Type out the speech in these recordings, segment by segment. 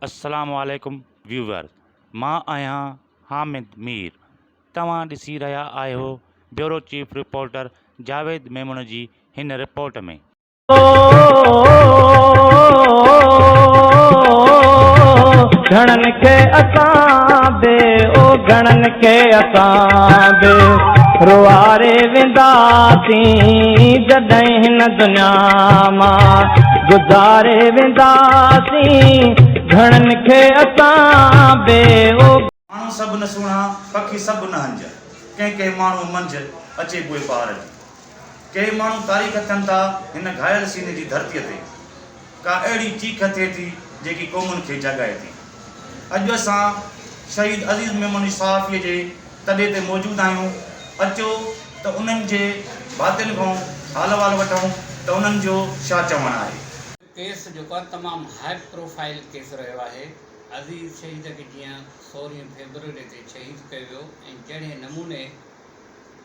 السلام عليڪم ويوئرز مان آهيان حامد مير توهان ڏسي رهيا آهيو bureau chief reporter Javed Memon جي هن رپورٽ ۾. گهڻن کي اسان به او گهڻن کي اسان به روئاري وينداسين جڏهن هن دنيا مان گذاري وينداسين گهڻن کي اسان به او. ماڻهو سڀ نه سهڻا، پکي سڀ نه هنج، ڪنهن ڪنهن ماڻهوء منجهه اچي بوء بهار جي. ڪي ماڻهو تاريخ ٿين ٿا هن گهايل سيني جي ڌرتيء تي. ڪا اهڙي چيخ ٿئي ٿي جيڪي قومن کي جاڳائي ٿي. اڄ اسان شهيد عزيز ميمڻ جي صحافيء جي تڏي تي موجود آهيون. اچو ته انهن جي ڀاتين کان حال احوال وٺون ته انهن جو ڇا چوڻ آهي. ڪيس جيڪو آهي تمام هاء پروفائيل ڪيس رهيو آهي. عزيز شهيد کي جيئن سورهين فيبروري تي شهيد ڪيو ويو ۽ جهڙي نموني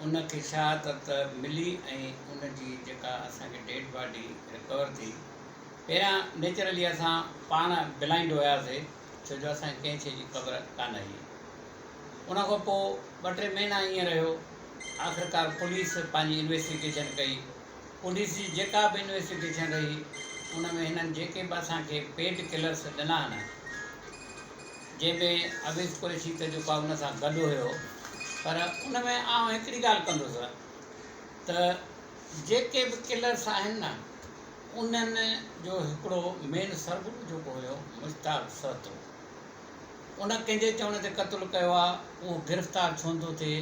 ان کي شهادت ملي ۽ ان جي جيڪا اسان کي ڊيڊ باڊي رڪور ٿي پهريان نيچرلي اسان پاڻ بلائنڊ هياسي ڇو جو اسان کي ڪنهن شي جي خبر ڪانه هئي ان کان پوء ٻه ٽي مهينا ائين رهيو آخرڪار پوليس پنهنجي انويسٽيگيشن ڪئي پوليس جي جيڪا به انويسٽيگيشن رهي ان ۾ هنن جيڪي به اسان کي پيڊ ڪلرس ڏنا آهن جنهن ۾ اويس قريشي ته جيڪو آهي ان سان گڏ هيو پر ان ۾ آئون هڪڙي ڳالهه ڪندس ته جيڪي به ڪلرس آهن نه انهن جو هڪڙو مين سرگرو جيڪو هيو مشتاق سهتو ان ڪنهن جي چوڻ تي قتل ڪيو آهي اهو گرفتار ڇو نٿو ٿئي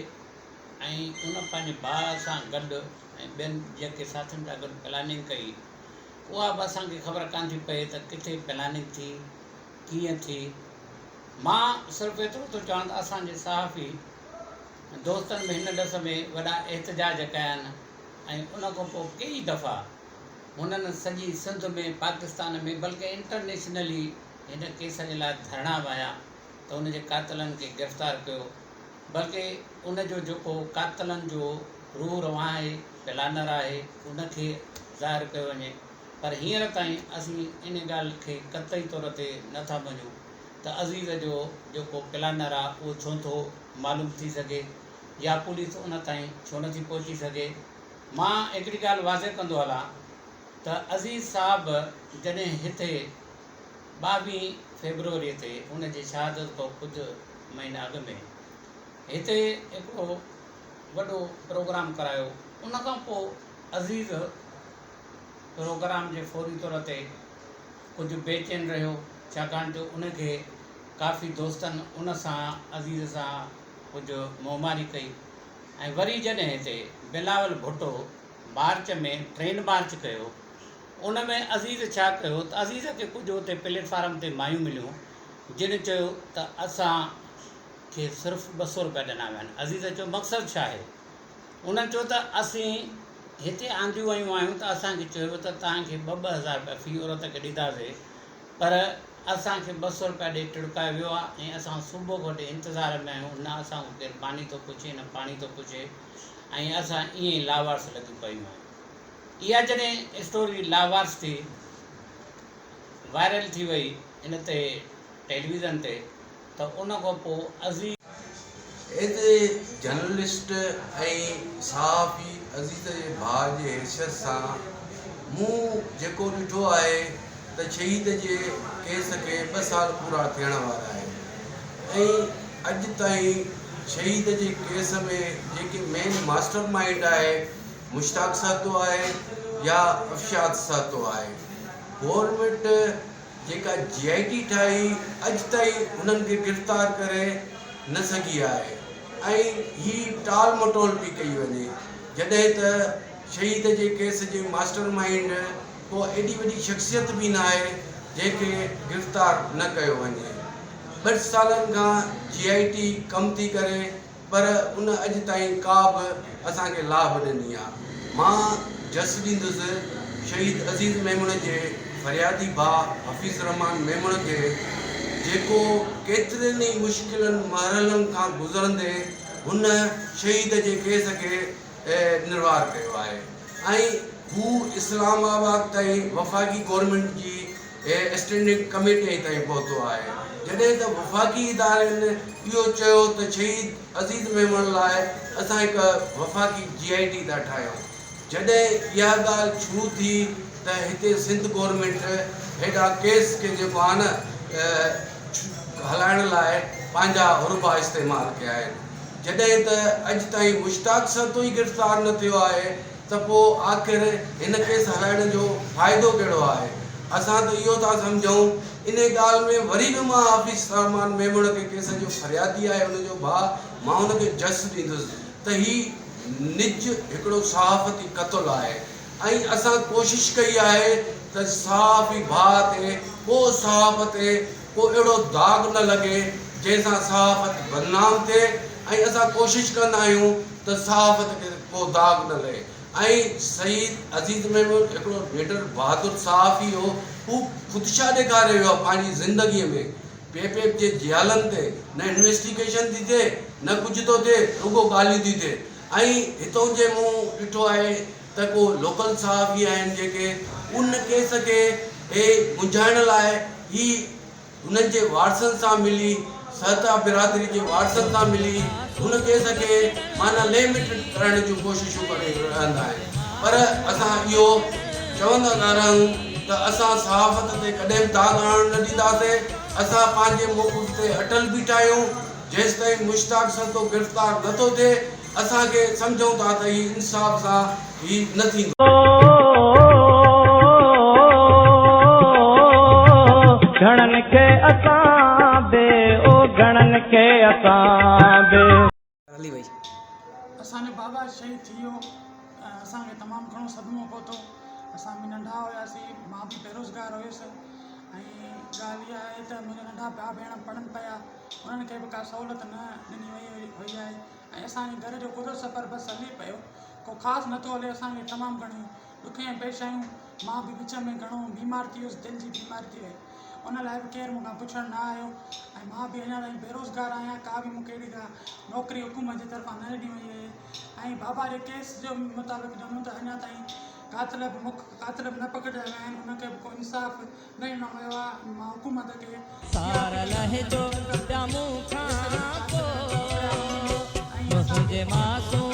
۽ ان پنهنجي ڀاء سان گڏ ۽ ٻين جيڪي ساٿين سان گڏ پلاننگ ڪئي اها به اسان کي خبر ڪانه ٿي پئي ته ڪٿي پلاننگ ٿي ڪيئن ٿي؟ مان صرف ايترو ٿو چوان ته اسان جي صحافي دوستن به هن ڏس ۾ وڏا احتجاج ڪيا آهن ۽ ان کان پوء ڪيئي دفعا هنن سڄي سنڌ ۾ پاڪستان ۾ بلڪه انٽرنيشنلي هن ڪيس جي لاء ڌرڻا به هنيا ته ان جي قاتلن کي گرفتار ڪيو بلڪه ان جو جيڪو قاتلن جو روح روان آهي پلانر آهي ان کي ظاهر ڪيو وڃي. پر هينئر تائين اسين ان ڳالهه کي قطعي طور تي نه ٿا مڃون ته عزيز جو جيڪو پلانر آ اهو ڇو ٿو معلوم ٿي سگهي يا پوليس ان تائين ڇو نه ٿي پهچي سگهي. مان هڪڙي ڳالهه واضح ڪندو هلان ته عزيز صاحب جڏهن هتي ٻاويهين فيبروري تي ان جي شهادت کان ڪجهه مهينا اڳ ۾ هتي هڪڙو وڏو پروگرام ڪرايو ان کان پوء عزيز پروگرام جي فوري طور تي ڪجهه بي چين رهيو ڇاڪاڻ جو ان کي ڪافي دوستن ان سان عزيز سان ڪجهه منهن ماري ڪئي ۽ وري جڏهن هتي Bilawal Bhutto march ۾ train march ڪيو ان ۾ عزيز ڇا ڪيو ته عزيز کي ڪجهه اتي پليٽ فارم تي مايون مليون جن چيو ته اسان کي صرف 200 روپيا ڏنا ويا آهن عزيز چيو مقصد ڇا آهي انهن چيو ته اسين هتي آنديون ويون آهيون ته اسان کي چيو ويو ته توهان کي ٻه ٻه هزار رپيا في عورت کي ڏينداسي پر اسان کي 200 رپيا ڏئي ٽڙڪايو ويو آهي ۽ اسان صبح کان وٺي انتظار ۾ آهيون نه اسان کان ڪير ماني ٿو پڇي نه پاڻي ٿو پڇي ۽ اسان ائين ئي لاوارث لڳيون پيون آهيون. اها جڏهن اسٽوري لاوارث ٿي وائرل ٿي وئي ان تي ٽيليويزن تي ته ان کان پوء عزيز. ايز اي جرنلسٽ ۽ صحافي عزيز جي ڀاء جي حيثيت سان مون جيڪو ڏٺو آهي ته شهيد جي ڪيس کي ٻه سال پورا ٿيڻ وارا آهن ۽ اڄ تائين شهيد جي ڪيس ۾ جيڪي مين ماسٽر مائينڊ آهي مشتاق سهتو آهي يا افشاد سهتو آهي گورنمينٽ جيڪا جي آء ٽي ٺاهي اڄ تائين انهن کي گرفتار ڪري نه سگهي آهي ۽ هي ٽال مٽول پئي ڪئي وڃي جڏهن ته شهيد جي ڪيس جي ماسٽر مائينڊ ڪو ايڏي وڏي شخصيت به ناهي جنهن کي گرفتار نه ڪيو وڃي ٻه سالن کان جي آء ٽي ڪم ٿي ڪري پر ان اڄ تائين ڪا به اسان کي لاڀ نه ڏني آ. مان جس ڏيندس شهيد عزيز ميمڻ جي فريادي ڀاء حفيظ الرحمان ميمڻ کي جيڪو ڪيترين ئي مشڪلن مرحلن کان گذرندي هن شهيد جي ڪيس کي نروار ڪيو آهي ۽ هو اسلام آباد تائين وفاقي گورنمينٽ جي اسٽينڊنگ ڪميٽي تائين پهتو آهي جڏهن ته وفاقي ادارن اهو چيو ته شهيد عزيز ميمڻ لاء اسان هڪ وفاقي جي آء ٽي ٿا ٺاهيون جڏهن اها ڳالهه شروع ٿي ته هتي سنڌ گورنمينٽ هيڏا ڪيس کي جيڪو آهي نه هلائڻ لاء پنهنجا حربا استعمال ڪيا آهن جڏهن ته اڄ تائين مشتاق سهتو ئي گرفتار نه ٿيو آهي ته پوء آخر هن ڪيس هلائڻ جو فائدو ڪهڙو آهي؟ اسان ته اهو ٿا سمجهون. انهي ڳالهه ۾ وري به مان حفيظ الرحمان ميمڻ کي ڪيس جو فريادي آهي ان جو ڀاء مان ان کي جس ڏيندس ته هي نج هڪڙو صحافتي قتل آهي ۽ اسان ڪوشش ڪئي آهي ته صحافي ڀاء تي ڪو صحافت تي ڪو اهڙو داغ نه لڳي جنهن سان صحافت بدنام ٿئي ۽ اسان ڪوشش ڪندا آهيون ته صحافت کي ڪو داغ نه لڳي ۽ سعيد عزيز ميمڻ هڪڙو نڊر بهادر صحافي هو هو خدشا ڏيکاري ويو آهي پنهنجي زندگي ۾ پي پي جي جيالن تي نه انويسٽيگيشن ٿي ٿئي نه ڪجهه ٿو ٿئي رڳو ڳالهيون ٿيون ٿئي ۽ هتون جي مون ڏٺو آهي ته ڪو لوڪل صحافي آهن جيڪي ان ڪيس کي منجهائڻ لاء هي انهن جي وارثن سان ملي سهتا برادري جي وارثن سان ملي ان ڪيس کي معنيٰ ليمٽ ڪرائڻ جون ڪوششون ڪري رهندا آهن پر اسان اهو چوندا ٿا رهون ته اسان صحافت تي ڪڏهن به داغ هڻڻ نه ڏينداسين اسان پنهنجي موقف تي اٽل بيٺا آهيون جيستائين مشتاق سهتو گرفتار نه ٿو ٿئي اسان کي سمجهون ٿا ته هي انصاف سان هي نه ٿيندو. گهڻن کي اسان به او گهڻن کي اسان به. هلي وئي. اسان جو بابا شهيد ٿي ويو ۽ اسان کي تمام گهڻو صدمو پهتو اسان به ننڍا هياسين مان به بيروزگار هيس ۽ ڳالهه اها آهي ته منهنجا ننڍا ڀاء ڀيڻ پڙهن پيا انهن کي به ڪا سهولت نه ڏني وئي وئي آهي ۽ اسان جي گهر جو گذر سفر بس هلي پيو ڪو خاص نٿو هلي اسان کي تمام گهڻيون ڏکيائيون پيش آيون مان به وچ ۾ گهڻو بيمار ٿي ويس دل جي بيماري ٿي وئي ان لاء به ڪير مون کان پڇڻ نه آيو ۽ مان به اڃا تائين بيروزگار آهيان ڪا به مون کي اهڙي ڪا نوڪري حڪومت جي طرفان نه ڏني وئي آهي ۽ بابا جي ڪيس جو مطابق چوندم ته اڃا تائين قاتل به مک قاتل به نه پڪڙجا ويا آهن ان کي به ڪو انصاف نه ڏنو ويو آهي مان حڪومت کي سار لهجو ٻيا مون کان پو منهنجي معصوم.